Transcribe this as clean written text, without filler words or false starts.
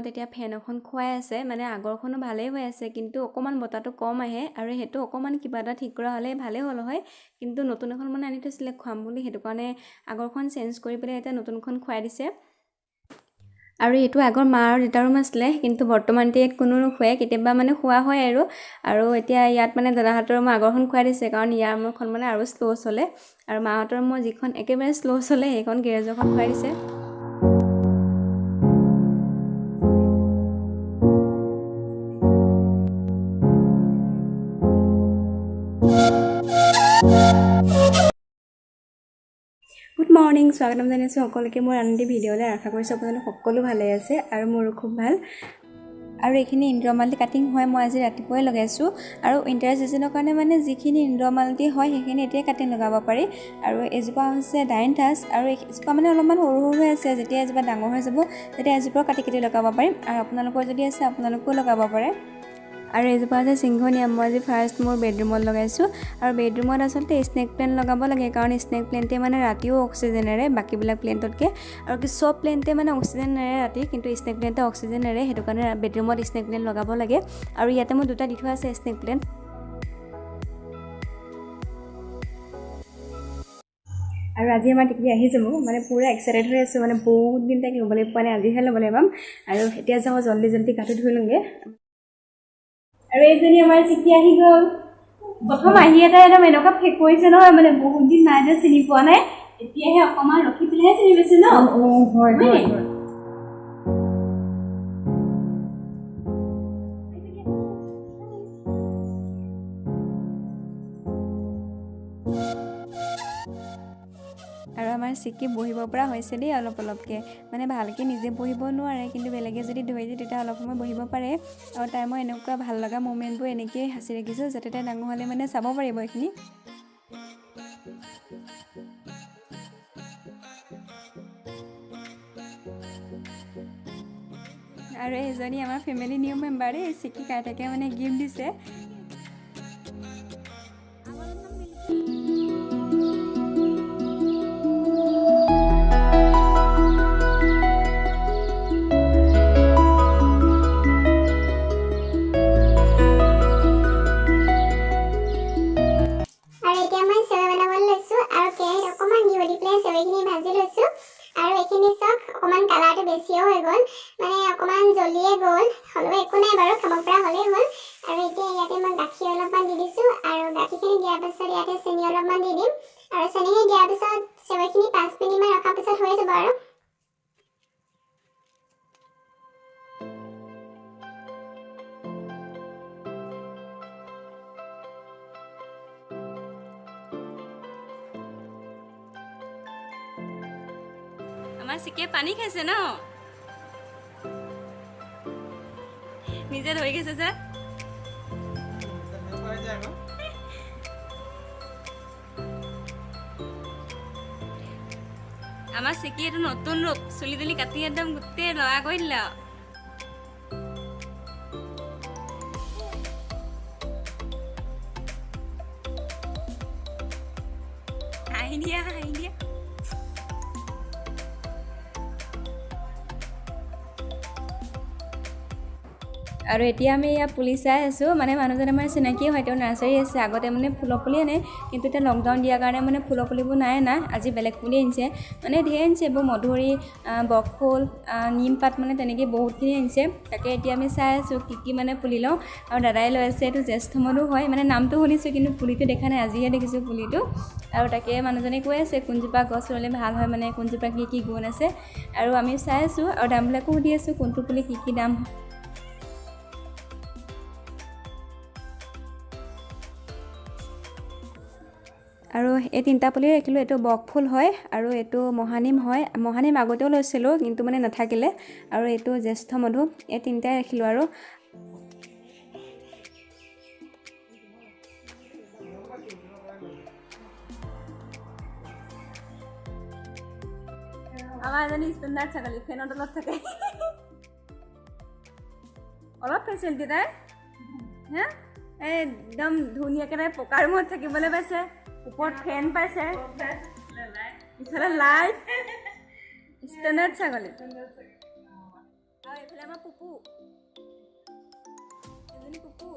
ৰুমত এতিয়া ফেন এখন খুৱাই আছে। মানে আগৰখনো ভালেই হৈ আছে, কিন্তু অকণমান বতাহটো কম আহে আৰু সেইটো অকণমান কিবা এটা ঠিক কৰা হ'লে ভালেই হ'ল হয়। কিন্তু নতুন এখন মানে আনি থৈছিলে খুৱাম বুলি, সেইটো কাৰণে আগৰখন চেঞ্জ কৰি পেলাই এতিয়া নতুনখন খুৱাই দিছে। আৰু এইটো আগৰ মা আৰু দেউতাৰ ৰুম আছিলে, কিন্তু বৰ্তমান এতিয়া ইয়াত কোনো নুশুৱে, কেতিয়াবা মানে শোৱা হয় আৰু। আৰু এতিয়া ইয়াত মানে দাদাহঁতৰ ৰুমৰ আগৰখন খুৱাই দিছে, কাৰণ ইয়াৰ ৰুমখন মানে আৰু শ্ল' চলে। আৰু মাহঁতৰ ৰুমৰ যিখন একেবাৰে শ্ল' চলে সেইখন গেৰেজৰখন খুৱাই দিছে। গুড মৰ্ণিং, স্বাগতম জনাইছোঁ সকলোকে মোৰ আন এটি ভিডিঅ'লৈ। আশা কৰিছোঁ আপোনালোক সকলো ভালে আছে আৰু মোৰো খুব ভাল। আৰু এইখিনি ইন্দ্ৰমালতী কাটিং হয়, মই আজি ৰাতিপুৱাই লগাইছোঁ। আৰু উইণ্টাৰ ছিজনৰ কাৰণে মানে যিখিনি ইন্দ্ৰমালতী হয় সেইখিনি এতিয়াই কাটিং লগাব পাৰি। আৰু এজোপা হৈছে ডাইনথাছ, আৰু এজোপা মানে অলপমান সৰু সৰু হৈ আছে, যেতিয়া এজোপা ডাঙৰ হৈ যাব তেতিয়া এজোপাও কাটি কাটি লগাব পাৰিম। আৰু আপোনালোকৰ যদি আছে আপোনালোকেও লগাব পাৰে। আৰু এজোপা হৈছে চিংঘনিয়া, মই আজি ফাৰ্ষ্ট মোৰ বেডৰুমত লগাইছোঁ। আৰু বেডৰুমত আচলতে স্নেক প্লেণ্ট লগাব লাগে, কাৰণ স্নেক প্লেণ্টে মানে ৰাতিও অক্সিজেন এৰে বাকীবিলাক প্লেণ্টতকৈ। আৰু কি চব প্লেণ্টে মানে অক্সিজেন নেৰে ৰাতি, কিন্তু স্নেক প্লেণ্টে অক্সিজেন এৰে, সেইটো কাৰণে বেডৰুমত স্নেক প্লেণ্ট লগাব লাগে। আৰু ইয়াতে মোৰ দুটা দি থোৱা আছে স্নেক প্লেণ্ট। আৰু আজি আমাৰ টিকলি আহি যাব, মানে পূৰা এক্সাইটেড হৈ আছোঁ, মানে বহুত দিন তাইক ল'বলৈ পোৱা নাই, আজিহে ল'বলৈ পাম। আৰু এতিয়া যাওঁ জল্দি জল্দি গাটো ধুই লওঁগৈ। আৰু এইজনী আমাৰ চিকি আহি গ'ল। প্ৰথম আহি এটা একদম এনেকুৱা ফেক কৰিছে নহয়, মানে বহুত দিন নাই যে চিনি পোৱা নাই, এতিয়াহে অকণমান ৰখি পেলাইহে চিনি পাইছে ন। হয়। হয়। আৰু আমাৰ চিকি বহিব পৰা হৈছে দেই অলপ অলপকৈ, মানে ভালকৈ নিজে বহিব নোৱাৰে, কিন্তু বেলেগে যদি ধৰি দিয়ে তেতিয়া অলপ সময় বহিব পাৰে। আৰু তাই মই এনেকুৱা ভাল লগা মুমেণ্টবোৰ এনেকৈয়ে সাঁচি ৰাখিছোঁ, যাতে তাই ডাঙৰ হ'লে মানে চাব পাৰিব এইখিনি। আৰু এইজনী আমাৰ ফেমিলি নিউ মেম্বাৰ দেই, চিকি আইতাকে মানে গিফ্ট দিছে। আৰু এতিয়া মই চেৱৈ বনাবলৈ লৈছোঁ। আৰু কেৰাহীত অকণমান ঘিউ দি পেলাই চেৱৈখিনি ভাজি লৈছোঁ। আৰু এইখিনি চাওক, অকণমান কালাৰটো বেছিও হৈ গ'ল, মানে অকণমান জ্বলিয়ে গ'ল, হ'লেও একো নাই বাৰু, খাব পৰা হ'লেই হ'ল। আৰু এতিয়া ইয়াতে মই গাখীৰ অলপমান দি দিছোঁ। আৰু গাখীৰখিনি দিয়াৰ পাছত ইয়াতে চেনি অলপমান দি দিম। আৰু চেনিখিনি দিয়াৰ পিছত চেৱৈখিনি 5 মিনিটমান ৰখাৰ পিছত হৈ যাব। আৰু আমাৰ চিকিয়ে পানী খাইছে ন, নিজে ধৰি গৈছে যে। আমাৰ চিকি এইটো নতুন ৰূপ, চুলি তুলি কাটি একদম গোটেই ল'ৰা কৰি দিলে আৰু। হাঁহি দিয়া, হাঁহি দিয়া। আৰু এতিয়া আমি ইয়াত পুলি চাই আছোঁ, মানে মানুহজন আমাৰ চিনাকি হয়, তেওঁ নাৰ্চাৰী আছে। আগতে মানে ফুলৰ পুলি আনে, কিন্তু এতিয়া লকডাউন দিয়াৰ কাৰণে মানে ফুলৰ পুলিবোৰ নাই অনা, আজি বেলেগ পুলি আনিছে, মানে ঢেৰ আনিছে এইবোৰ মধুৰি, বকফুল, নিমপাত, মানে তেনেকৈ বহুতখিনি আনিছে। তাকে এতিয়া আমি চাই আছোঁ কি কি মানে পুলি লওঁ। আৰু দাদাই লৈ আছে এইটো জ্যেষ্ঠ মধু হয়, মানে নামটো শুনিছোঁ কিন্তু পুলিটো দেখা নাই, আজিহে দেখিছোঁ পুলিটো। আৰু তাকে মানুহজনে কৈ আছে কোনজোপা গছ ৰুলে ভাল হয়, মানে কোনজোপা কি কি গুণ আছে। আৰু আমি চাই আছোঁ আৰু দামবিলাকো সুধি আছোঁ, কোনটো পুলি কি কি দাম। আৰু এই তিনিটা পুলি ৰাখিলোঁ, এইটো বকফুল হয় আৰু এইটো মহানিম হয়। মহানিম আগতেও লৈছিলোঁ কিন্তু মানে নাথাকিলে। আৰু এইটো জ্যেষ্ঠ মধু, এই তিনিটাই ৰাখিলোঁ। আৰু আমাৰ এজনী ষ্টেণ্ডাৰ্ড ছাগলী ফেনৰ তলত থাকে, অলপ ফেচিলিটি তাই হা, এই একদম ধুনীয়াকৈ তাই পকা ৰুমত থাকিবলৈ পাইছে, ওপৰত ফেন পাইছে, ইফালে লাইট, ষ্টেণ্ডাৰ্ড ছাগলী। আৰু এইফালে আমাৰ পুপু, এজনী পুপু।